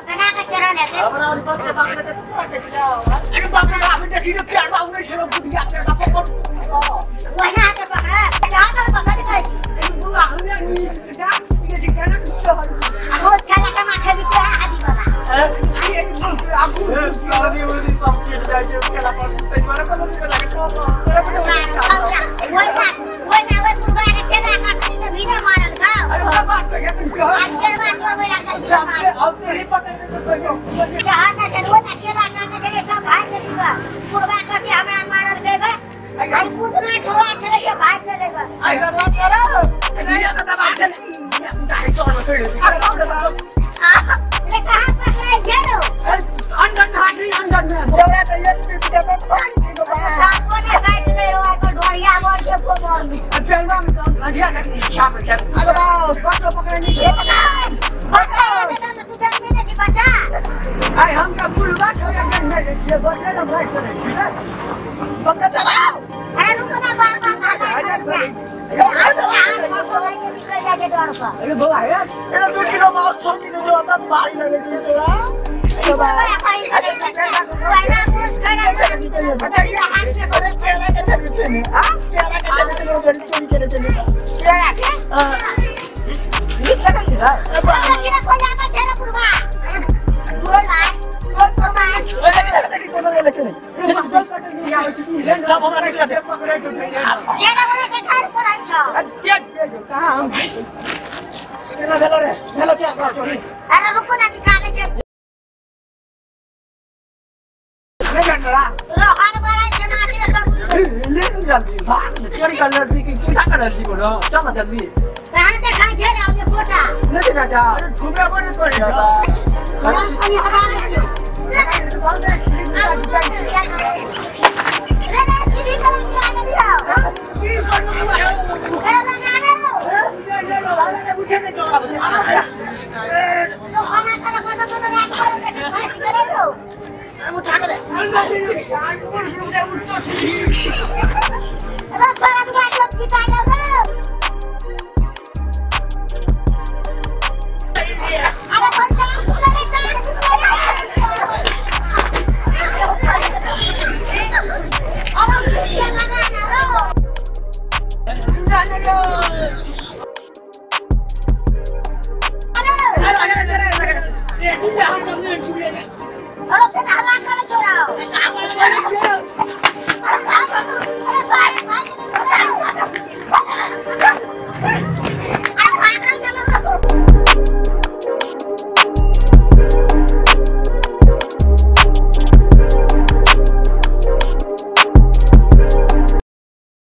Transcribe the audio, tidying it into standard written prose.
कना के चढ़ल है हमरा और बाप रे बाप रे अरे बाप रे बाप रे देखी के बाबू रे छेरो बुढ़िया के बाप को वही हाथ पकड़ा हाथ पकड़ के बुआ हमरा नी डाक ये ठिकाना रोज खाना का माछा भी क्या आदि वाला आगू आदि उदी सब चीज जाय छै केला पर तै द्वारा कोनो नहीं लागे तो तोरा बेटा वही ना वही ना वही बुढ़वा के केला काटनी त भीने मारल का अरे हमरा बात कह के तू आज के बात करबे लागल अब नहीं पकड़ के तो कहियो जहां ना चलबो ना केला काटे जरे सब भाई गेली बा बुढ़वा कहती हमरा मारल के बा आई पुतला छोड़ा चले से भाई चले बा आई गदवा दिया रे लिया त दबा जल्दी दाई सोर में अरे बाप रे बाप रे कहां पकड़े छेड़ो अंदर में हाथ अंदर में जवरा त एक पीस के तो पानी के बा साफ ने काट ले हो आ तो ढोरिया मोर के को मोर में चलवा में तो घटिया नहीं शाम चल अरे बाप पकड़ो पकड़ नहीं पकड़ पकड़ दे तू जान में नहीं बचा आई हम का बुलवा छोड़ा के में ये बचे ना भाई चले पकड़ चलाओ अरे रुको ना बार बार अरे अरे बउआ यार 2 किलो मांस 6 किलो जो आता तो भारी लगे छै तोरा अरे रुको ना निकाले छै रोहन बड़ा जना छै सब ले जल्दी भाग चोरी कर लड़की की पूजा कर लड़की को चल ना जल्दी कहां देखा छै रे ओ कोटा नहीं देखा जा घूमे बन तोरी कनी हटा ले रे सीढ़ी करा गिरा दे दियो की करू अरे बना रे साला ने उठे नहीं चोरा रोहना कर को तो रात करो के फांसी करे लो उठा के दे अरे सारा दुकान लोग पिटा जाओ।